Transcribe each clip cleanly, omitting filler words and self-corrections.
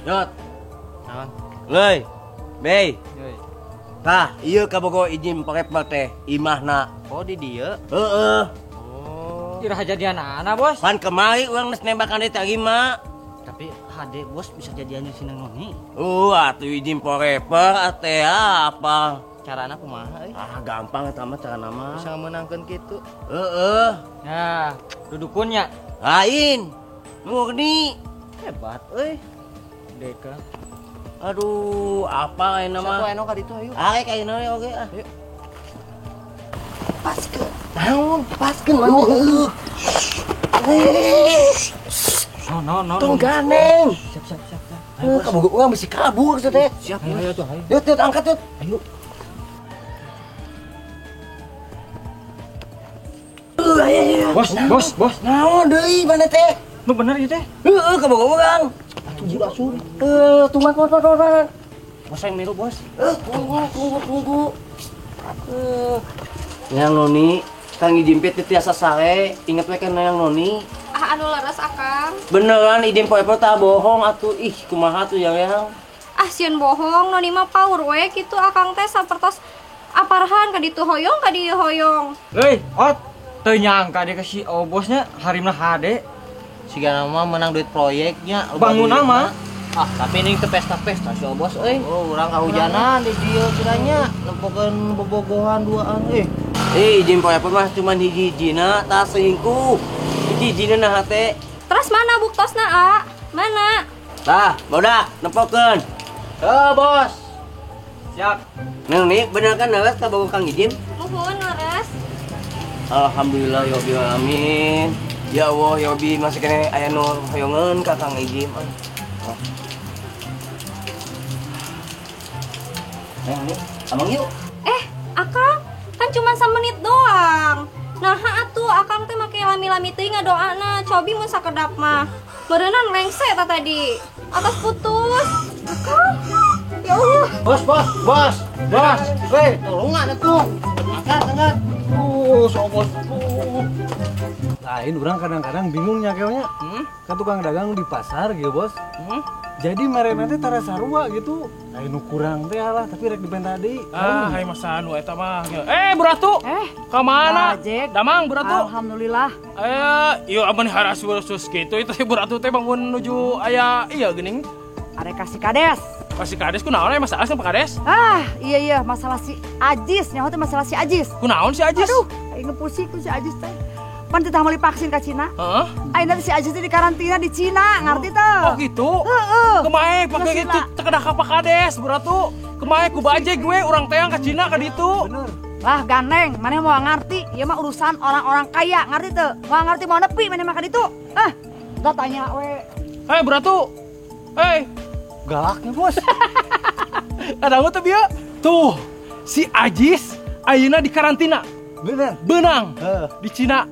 Yot. Leuy. Bey. Tah, ieu kabogo izin forever teh imahna. Oh, di dieu? Heeh. Oh. Iraha jadianana, Bos? Pan kemari urang geus nembakan deui tarima. Tapi hade Bos bisa jadian jeung si Noni. Atuh izin forever teh apa? Carana kumaha euy? Ah, gampang eta mah carana mah. Bisa meunangkeun kitu. Heeh. Nah, dudukunnya. Lain. Murni. Hebat euy. Deka. Aduh, apa ayeuna mah? Satu anu ka ditu ayo. Arek ayeuna oge ah. Ayo. Paskeun. Naon? Paskeun mah. No. Tong ganeng. Siap. Ayo kabogo urang bisi kabur teh. Siap. Ayo tuh, ayo. Yuk, angkat yuk. Ayo. Ayo. Bos. Naon deui mana teh? Nu bener ieu teh? Heeh, kabogo urang. Asur. Tunggu. Bos yang milu, Bos. Tunggu. Yang Noni, Kang Ijimpit tiasa sare, inget we kan yang Noni. Ah, anu leres akang. Beneran Ijim poe tah bohong atuh. Ih, kumaha tuh yang. Ah, sieun bohong, Noni mah paur we kitu akang teh sapertos aparhan ka ditu hoyong ka dieu hoyong. Heuy, ot. Teu nyangka deui ka si Obosnya harimna hade. Siga mah menang duit proyeknya bangun mah. Ah, tapi ini ke pesta-pesta si Obos euy. Oh, urang kahujanan di dieu kiranya nempokeun bobogohan duaan euy. Izin poe mah cuman hiji-hijina tah selingkuh. Hiji-hijina nah hate. Terus mana buktosna, A? Mana? Tah, bodak nempokeun. Heuh, Bos. Siap. Neng nih, bener kan leres ka bogo Kang Ijim? Muhun leres. Alhamdulillah ya rabbil alamin. Ya Allah, ya Rabbi, masih kena aya nu hoyongeun ka Kang Ijim. Neng, amang yuk. Akang, kan cuma samenit doang. Nah, atuh akang teh make lami-lami teuing ngadoana, cobi mun sakedap mah. Meureunnan lengse ta tadi. Atas putus. Akang. Ya Allah. Bos. Weh, tolongan atuh. Angkat. Sobos. Lain orang kadang-kadang bingungnya kayaknya. Kan tukang dagang di pasar gitu, Bos. Jadi mereka teh tara sarua gitu. Lain nu kurang teh lah, tapi rek dipenta deui. Ah, hai masa anu eta mah. Buratu. Ka mana? Damang Buratu. Alhamdulillah. Ieu amun harasus kitu itu Buratu teh bangun nuju aya ieu geuning. Arek kasih kades. Kasih kades kunaon aya masalah sama Kades? Ah, iya masalah si Ajis, nyaho teh masalah si Ajis. Kunaon si Ajis? Aduh, aing ngepusing ku si Ajis teh. Pan teh meuli vaksin ka Cina. Heeh. Ayeuna si Ajis teh dikarantina di Cina, ngarti teh? Oh gitu. Heeh. Kemae pake gitu tekedah ka Pak Kades, Buratu. Kemae ku bajeg we urang teang ka Cina ka ditu. Bener. Lah gandeng, maneh moal ngarti, ieu mah urusan orang-orang kaya, ngarti teu? Moal ngarti moal nepi maneh mah ka ditu. Ah, da tanya we. Hei Buratu. Hei. Galaknya, Bos. Ada tuh bieu. Tuh, si Ajis ayeuna dikarantina. Bener. Benang. Di Cina.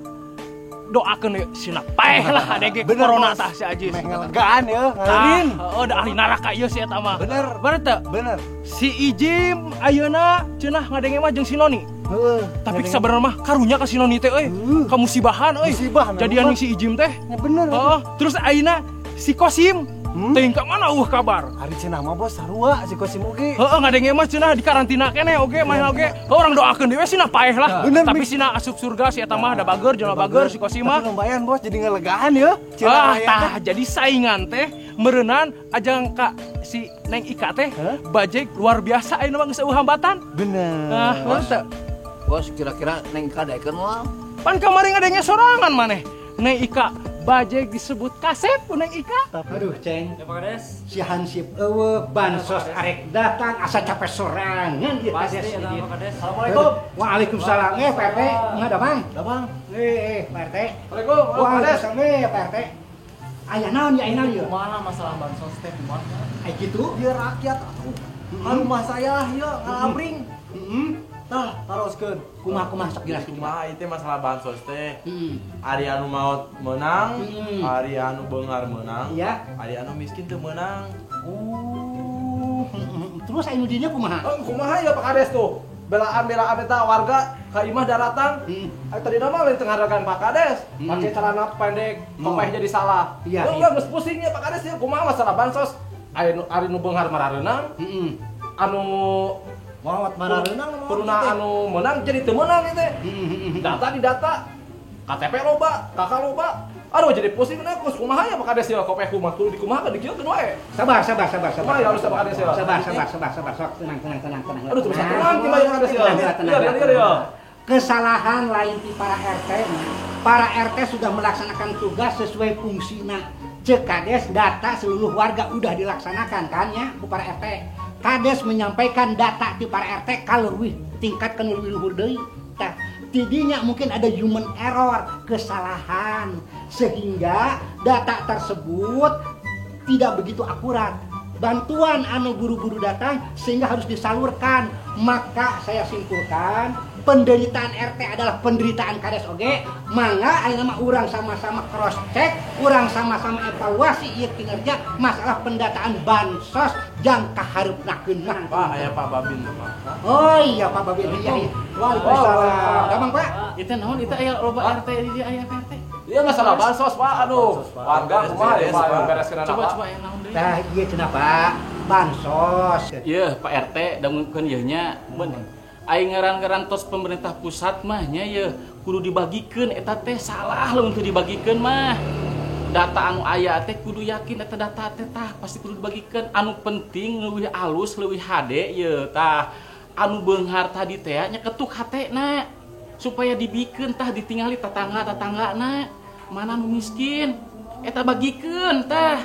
Doakeun we sina paeh lah adege corona tah si Ajis. Meh ngelegaan ya, ngalerin. Heeh, da ahli neraka ieu si eta mah. Bener. Bener teu? Bener. Si Ijim ayeuna cenah ngadenge mah jeung si Noni. Heeh. Tapi sabenerna mah karunya ka si Noni teh euy. Kamusibahan euy. Jadian si Ijim teh. Ya bener. Heeh, terus ayeuna si Kosim Teuing ka mana kabar? Ari cenah mah Bos sarua si Kosim oge. Heeh, ngadenge mah cenah dikarantina keneh oge mah oge. Urang doakeun deui we cenah paeh lah. Bener, tapi cenah asup surga si eta mah da bager jelema bager si Kosim mah. Tapi lumayan Bos jadi ngelegaan ya. Ah, tah jadi saingan teh meureunan ajang ka si Neng Ika teh bajeg luar biasa ayeuna mah geus eueuh hambatan. Bener. Ah, Bos. Bos kira-kira Neng Ika daekeun moal? Pan kamari ngadenge sorangan maneh. Neng Ika bajeg disebut kasep ku Neng Ika. Aduh, Ceng. Si Hansip eueuh bansos arek datang asa capek sorangan ieu kades. Assalamualaikum. Waalaikumsalam. Pak RT, enggak damang? Damang. Pak RT. Waalaikumsalam. Waalaikumsalam, Pak RT. Aya naon ya, aya naon ieu? Kumaha masalah bansos teh kumaha? Ai kitu? Ieu rakyat atuh. Ka rumah saya ieu ngalabring. Tah, taroskeun. Kumaha-kumaha sok jelaskeun. Kumaha ieu teh masalah bansos teh. Ari anu maot meunang, ari anu beunghar meunang, ari anu miskin teu meunang. Oh, terus anu dinya kumaha? Kumaha ya Pak Kades tuh? Belaan-belaan eta warga ka imah daratang. Tadi nama lain tengah Pak Kades, pakai celana pendek, kopeh jadi salah. Iya. Udah geus pusing ya Pak Kades ya, kumaha masalah bansos? Ari nu beunghar marareunang, anu maot marareunang, puruna anu meunang jadi teu meunang ieu teh. Data di data, KTP loba, KK loba. Aduh jadi pusing nah, kumaha ya Pak Kades ya, kopeh kumaha kudu dikumaha dikieukeun wae. Sabar sabar sabar sabar. Kumaha ya harus Pak Kades ya. Sabar sabar sabar sabar sok tenang tenang tenang tenang. Aduh terus tenang kumaha ya Pak Kades ya. Kesalahan lain di para RT. Para RT sudah melaksanakan tugas sesuai fungsina. Cek Kades data seluruh warga udah dilaksanakan kan ya ku para RT. Kades menyampaikan data di para RT kalau leuwih tingkat kan leuwih luhur deui. Tah tidinya mungkin ada human error, kesalahan sehingga data tersebut tidak begitu akurat. Bantuan anu buru-buru datang sehingga harus disalurkan. Maka saya simpulkan penderitaan RT adalah penderitaan Kades oge. Mangga ayeuna mah urang sama-sama cross check, urang sama-sama evaluasi ieu kinerja masalah pendataan bansos jangka hareupnakeun mah. Pak, aya Pak Babin tuh, Pak. Oh iya Pak Babin, iya iya. Waalaikumsalam. Gampang Pak. Itu naon itu aya loba RT di dieu aya RT. Iya masalah bansos Pak, aduh. Warga kumaha ya Pak bereskeun apa? Coba coba aya naon deui. Tah ieu cenah Pak, bansos. Ieu Pak RT dangukeun ieu nya mun aing ngaran-ngaran tos pemerintah pusat mah nya ieu kudu dibagikeun eta teh salah lamun teu dibagikeun mah. Data anu aya teh kudu yakin eta data teh tah pasti kudu dibagikeun. Anu penting leuwih alus leuwih hade ieu tah. Anu beunghar tadi teh nya ketuk hatena supaya dibikeun tah ditingali tetangga-tetanggana mana nu miskin eta bagikeun tah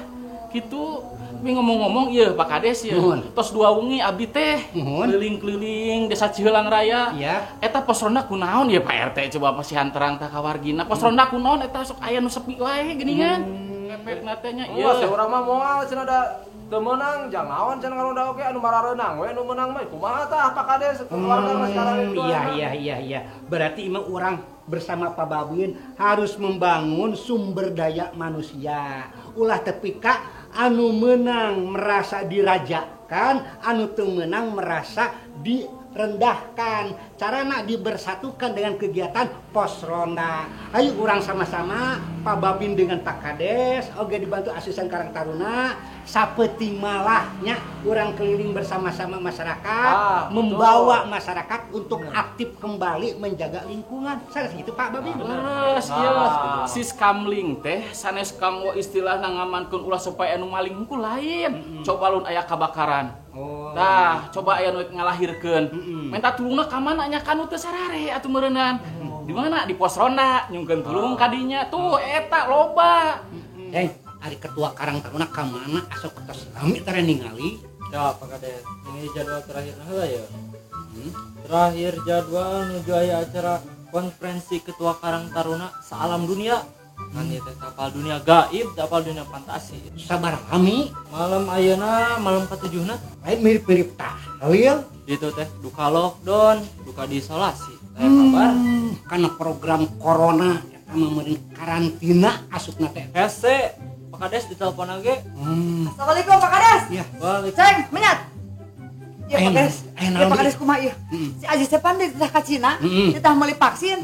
kitu. Tapi ngomong-ngomong ieu Pak Kades ieu tos dua wengi abdi teh keliling-keliling desa Ciheulang Raya. Eta pos ronda kunaon ya Pak RT coba pasihan terang tah ka wargina. Pos ronda kunaon eta sok aya nu sepi wae geuningan. Efekna teh nya ieu. Wah, urang mah moal cenah da teu meunang jang naon cenah ngaronda oge anu marareunang we nu meunang mah kumaha tah Pak Kades warga mah sekarang itu. Iya iya iya iya. Berarti imah urang bersama Pak Babin harus membangun sumber daya manusia. Ulah tepi ka anu menang merasa dirajakan, anu teu meunang merasa direndahkan. Carana dibersatukan dengan kegiatan pos ronda. Ayo urang sama-sama Pak Babin dengan Pak Kades, oge dibantu asisten Karang Taruna, sapeuting malahnya urang keliling bersama-sama masyarakat, membawa masyarakat untuk aktif kembali menjaga lingkungan. Sanes gitu Pak Babin. Leres ieu siskamling teh sanes kanggo istilahna ngamankeun ulah supaya anu maling hungkul lain. Coba lun aya kabakaran. Tah, coba aya nu ngalahirkeun. Minta tulungna ka mana nya ka nu teu sarare atuh meureunnan. Di mana? Di pos ronda nyungkeun tulung kadinya. Tuh eta loba. Ari ketua Karang Taruna ka mana asa tos lami teh ningali. Ya Pak Kades, ini jadwal terakhir heula ya. Terakhir jadwal nuju aya acara konferensi ketua Karang Taruna saalam dunia. Kan ieu teh kapal dunia gaib, kapal dunia fantasi. Sabar lami. Malam ayeuna, malam katujuhna. Lain mirip-mirip tahlil. Itu teh duka lockdown, duka diisolasi. Aya kabar karena program corona eta mah meureun karantina asupna teh. Hese, Pak Kades ditelepon oge. Assalamualaikum Pak Kades. Iya. Waalaikumsalam. Ceng, menyat. Iya Pak Kades. Iya Pak Kades kumaha ieu? Si Ajis teh pan ditah ka Cina, ditah meuli vaksin.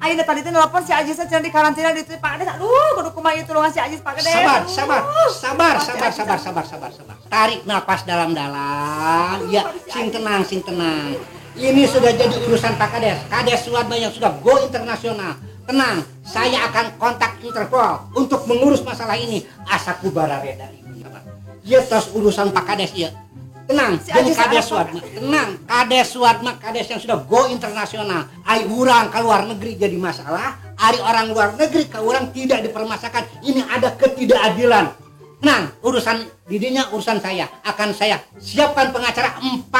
Ayeuna tadi teh nelpon si Ajis teh cenah di karantina di Pak Kades. Aduh, kudu kumaha ieu tulungan si Ajis Pak Kades. Sabar, sabar, sabar, sabar, sabar, sabar, sabar, sabar. Tarik napas dalam-dalam. Ya, sing tenang, sing tenang. Ini sudah jadi urusan Pak Kades. Kades Suwadma yang sudah go internasional. Tenang, saya akan kontak Interpol untuk mengurus masalah ini. Asa ku barareda. Ieu tos urusan Pak Kades ieu. Tenang, jeung Kades Suwadma. Tenang, Kades Suwadma, Kades yang sudah go internasional. Ari urang ke luar negeri jadi masalah, ari orang luar negeri ke urang tidak dipermasalahkan. Ini ada ketidakadilan. Tenang, urusan didinya urusan saya. Akan saya siapkan pengacara 40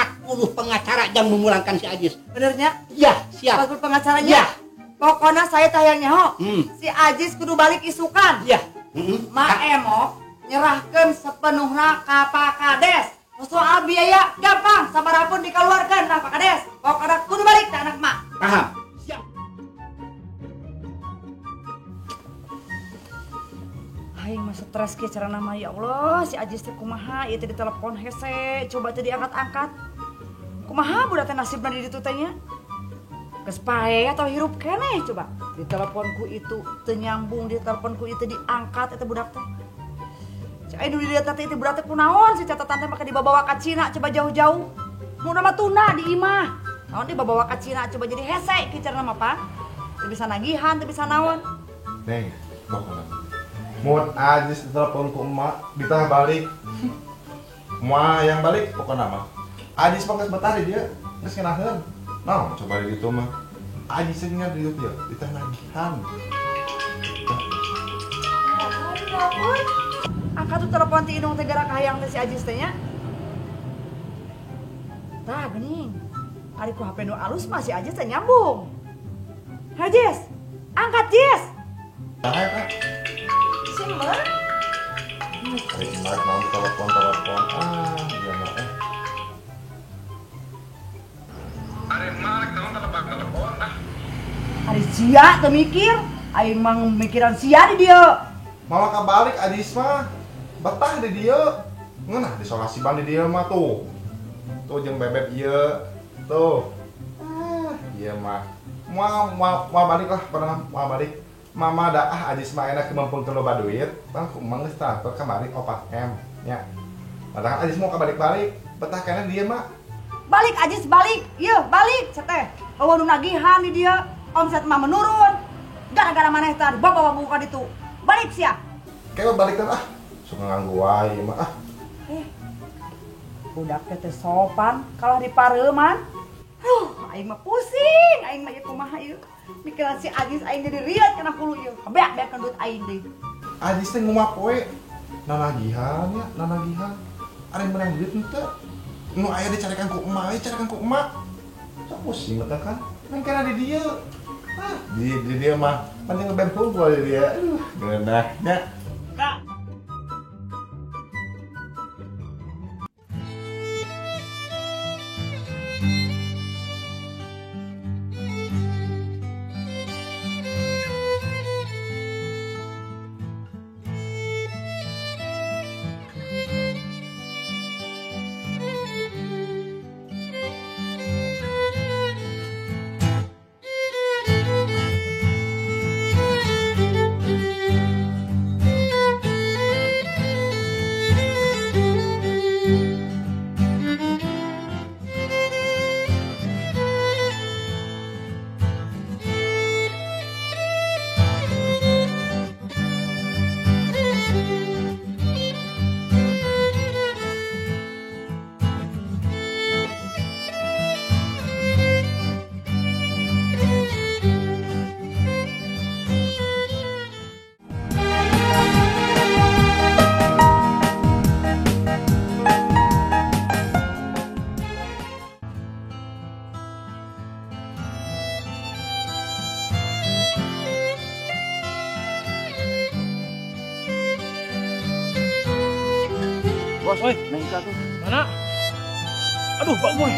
pengacara yang memulangkan si Ajis. Benernya? Ya, siap. 40 pengacaranya? Ya. Pokoknya saya tayang nyaho. Si Ajis kudu balik isukan. Ya. Ma Emok nyerahkeun sepenuhna ka Pak Kades. Soal biaya gampang, sabarapun dikeluarkan lah Pak Kades. Pokoknya kudu balik ke anak mak. Paham? Siap. Aing mah stres kieu carana mah ya Allah, si Ajis teh kumaha ieu teh ditelepon hese, coba teh diangkat-angkat. Kumaha budak teh nasibna di ditu teh nya? Geus pae atau hirup keneh coba. Diteleponku itu teu nyambung, diteleponku itu diangkat eta budak teh. Cai nu dilihat teh itu budak teh kunaon si catatan teh make dibawa ka Cina coba jauh-jauh. Mun mah tuna di imah. Naon dibawa ka Cina coba jadi hese kieu carana mah Pak. Teu bisa nagihan, teu bisa naon. Neng, pokona. Mun Ajis ditelepon ku emak, ditah balik. Moal yang balik pokona mah. Ajis mah geus betah di dieu, geus ngeunaheun. Naon coba di ditu mah. Ajis teh nya di ditu ya, ditah nagihan. Angkat tuh telepon ti indung teh gara kahayang teh si Ajis teh nya. Tah geuning. Ari ku HP nu alus mah si Ajis teh nyambung. Ajis, angkat Jis. Tah eta. Si Emak. Ari emak naon telepon-telepon. Ah, ieu mah eh. Ari emak naon telepon-telepon ah. Ari sia teu mikir, aing mah mikiran sia di dieu. Malah kabalik Ajis mah betah di dieu. Ngeunah disolasi ban di dieu mah tuh. Tuh jeung bebek ieu. Tuh. Ah, ieu mah. Moal moal balik lah, pernah moal balik. Mama da ah Ajis mah enak kemampuan loba duit. Tang ku emang geus transfer kamari 4 M nya. Padahal Ajis mau kabalik-balik, betah keneh di dieu mah. Balik Ajis balik. Ieu balik ceteh. Eueuh nu nagihan di dieu, omset mah menurun. Gara-gara maneh teh dibawa buka ditu. Balik sia. Kayak balik kan ah. Suka nganggu wae mah ah. Budak teh sopan kalah di pareuman. Aduh, aing mah pusing, aing mah ieu kumaha ieu. Mikiran si Ajis aing jadi riat kana hulu ieu. Beak-beakeun duit aing deui. Ajis teh ngumak poe nanagihan nya, nanagihan. Ari menang duit henteu. Nu aya dicarekan ku emak, we carekan ku emak. Sok pusing teh kan. Neng kana di dieu. Ah, di dieu mah penting ngeband hungkul di dieu. Aduh, geunah nya. Kak. Bos, oi, naik tuh. Mana? Aduh, Pak Boy.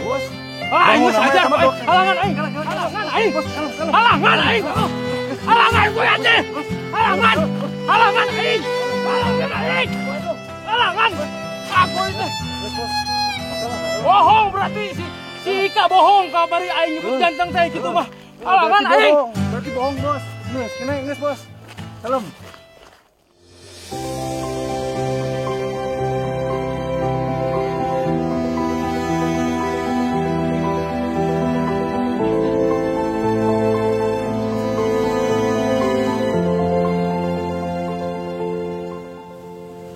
Bos. Ah, aing aja, halangan aing. Halangan aing. Bos, halangan aing. Halangan gue aja. Halangan. Halangan aing. Halangan aing. Halangan. Aku itu. Bohong berarti si Ika bohong kabari aing nyebut ganteng teh gitu mah. Halangan aing. Berarti bohong, Bos. Geus, kena geus, Bos. Salam.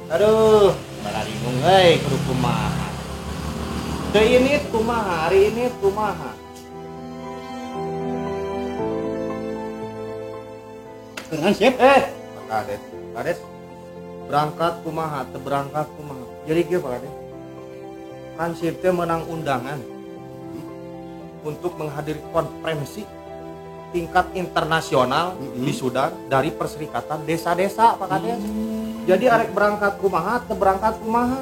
Aduh, bararingung euy kudu kumaha. Teu ini kumaha, hari ini kumaha. Dengan siap? Pak Kades, Kades berangkat kumaha, teu berangkat kumaha. Jadi kieu Pak Kades. Kan sip teh menang undangan untuk menghadiri konferensi tingkat internasional di Sudan dari Perserikatan Desa-Desa Pak Kades. Jadi arek berangkat kumaha, teu berangkat kumaha.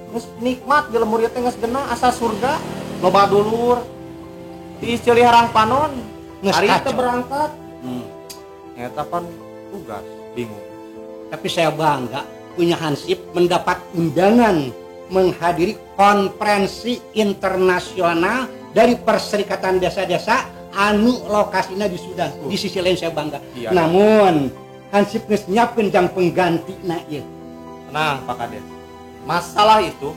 Geus nikmat di lembur ieu teh geus genah asa surga. Loba dulur. Tiis ceuli harang panon. Hari teu berangkat. Eta pan tugas bingung. Tapi saya bangga punya Hansip mendapat undangan menghadiri konferensi internasional dari Perserikatan Desa-Desa anu lokasinya di Sudan. Di sisi lain saya bangga. Iya. Namun Hansip geus nyiapkeun jang penggantina ieu. Tenang Pak Kades. Masalah itu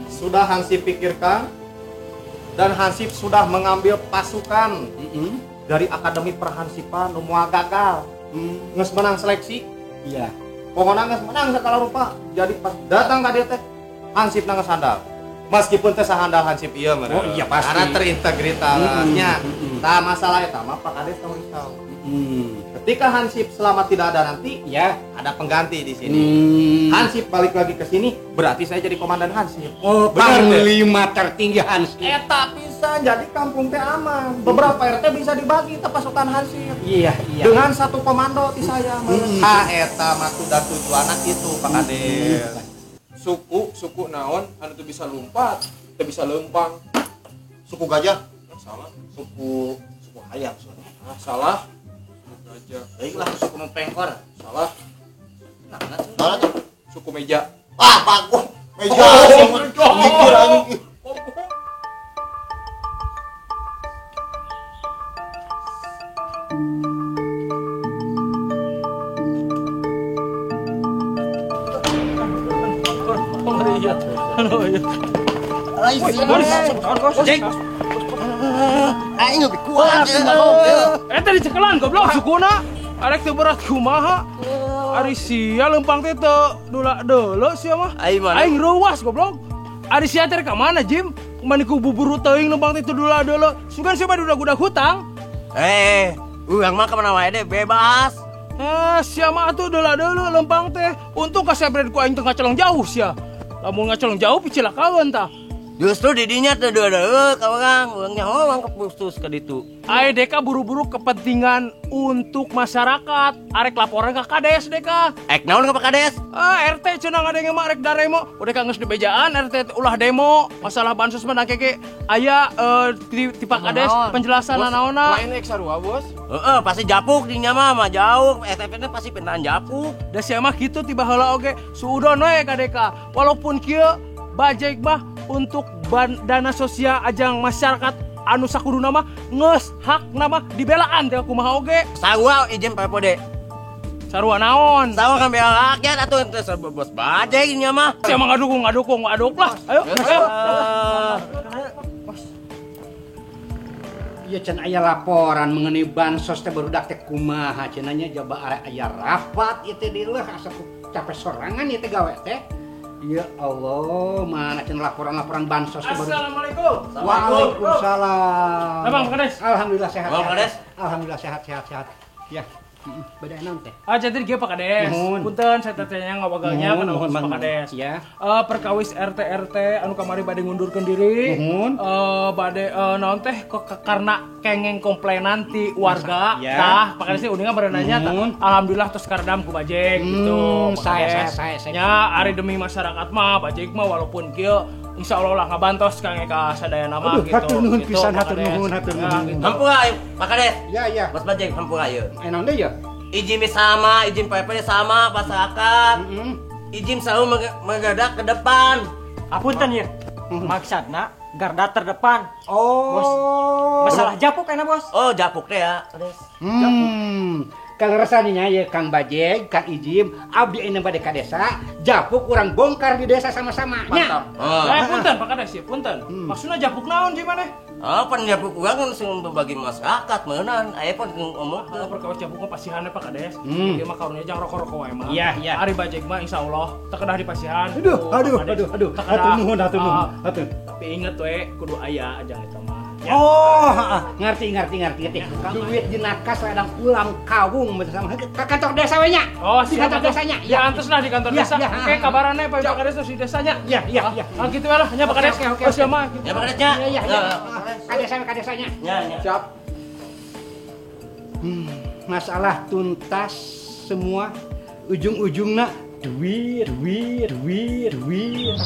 sudah Hansip pikirkan dan Hansip sudah mengambil pasukan dari Akademi Perhansipan nu moal gagal. Geus menang seleksi. Iya. Pokoknya geus menang segala rupa. Jadi pas datang ka dieu teh Hansip geus handal. Meskipun teh sahandal Hansip ieu meureun. Oh iya pasti. Karena terintegritasnya. Tah masalah eta mah Pak Kades tong risau. Ketika Hansip selama tidak ada nanti, ya ada pengganti di sini. Hansip balik lagi ke sini, berarti saya jadi komandan Hansip. Oh, panglima tertinggi Hansip. Eta bisa jadi kampung teh aman. Beberapa RT bisa dibagi ke pasukan Hansip. Iya, iya. Dengan satu komando ti saya. Ah, eta maksud dan tujuanna kitu Pak Kades. Suku naon anu teu bisa lompat, teu bisa leumpang. Suku gajah? Salah. Suku ayam. Salah. Gajah. Baiklah, suku mempengkor. Salah. Nah, suku meja. Ah, bagus. Meja. Mikir anjing. Aing lebih kuat. Eta dicekelan goblok sukuna. Arek teu berat kumaha. Ari sia leumpang teh teu dula-deuleu sia mah. Aing reuas goblok. Ari sia teh ka mana Jim? Mani ku buburu teuing leumpang teh teu dula-deuleu. Sugan sia mah duda-gudak hutang. Urang mah ka mana wae deh bebas. Sia mah atuh dula-deuleu leumpang teh. Untung ka sebred ku aing teu ngacolong jauh sia. Lamun ngacolong jauh picilakaeun tah. Justru didinya teu deuleu ka urang, urang nyaho urang keputus ka ditu. Ae Deka buru-buru kepentingan untuk masyarakat. Arek laporan ka Kades Deka. Ek naon ka Pak Kades? RT cenah ngadenge mah arek daremo. Udah ka geus dibejaan RT ulah demo. Masalah bansos mah keke aya ti Pak Kades penjelasan naonna. Lain ek sarua, Bos. Heeh, pasti japuk dinya mah jauh. STP-nya pasti pintahan japuk. Da sia mah kitu tiba heula oge suudon we ka Deka. Walaupun kieu bajek mah untuk dana sosial ajang masyarakat anu sakuduna mah geus hakna mah dibelaan teh kumaha oge. Sarua izin Pak Pode. Sarua naon? Sarua kan bela rakyat atuh teu bos bajek nya mah. Sia mah ngadukung aduk lah. Ayo. Ayo. Ieu can aya laporan mengenai bansos teh barudak teh kumaha cenah nya jaba arek aya rapat ieu teh dileuh asa capek sorangan ieu teh gawe teh. Ya Allah, mana cen laporan-laporan bansos teh baru. Assalamualaikum. Waalaikumsalam. Abang Pak Kades. Alhamdulillah sehat. Bang Kades. Alhamdulillah sehat. Ya. Beda naon teh? Ah, jadi kieu Pak Kades. Punten saya teh nya ngawagalnya kana Pak Kades. Ya. Perkawis RT RT anu kamari bade ngundurkeun diri. Bade naon teh karena kengeng komplainan ti warga. Tah, Pak Kades teh uninga barenanya tah. Alhamdulillah tos karedam ku bajek gitu. Saya. Nya ari demi masyarakat mah bajek mah walaupun kieu insyaallah lah ngabantos kang ka sadayana mah gitu. Hatur nuhun pisan, hatur nuhun. Hampura Pak Kades. Ya, ya. Bos bajek hampura ieu. Naon deui ya? Izin sama, izin PP sama masyarakat. Izin selalu menggerak ke depan. Apunten ya. Maksudna garda terdepan. Oh. Bos. Masalah japuk enak, Bos. Oh, japuk teh ya. Kang rasanya ya Kang Bajeg, Kang Ijim, abdi ini bade ka desa, japuk urang bongkar di desa sama-sama. Mantap. Punten Pak Kades ya, punten. Maksudna japuk naon sih maneh? Oh, pan japuk urang langsung berbagi masyarakat meunang. Aya pun ngomong perkawis japuk mah pasihan Pak Kades. Ieu mah karunya jang rokok-rokok wae mah. Iya, iya. Ari Bajeg mah insyaallah teu kedah di pasihan. Aduh. Hatur nuhun. Tapi inget we kudu aya ajang eta mah. Ya. Oh, ngerti. Duit dinakas ladang ulang kawung bersama ke kantor desa we nya. Oh, di kantor desanya. Ya, antos lah di kantor desa. Oke, kabarannya Pak Kades terus di desanya. Ya. Ah, gitu lah, nya Pak Kades. Oke. Oh, siap mah. Ya Pak Kades nya. Ya. Ka desanya. Ya. Siap. Masalah tuntas semua, ujung-ujungna Duit, duit, duit, duit.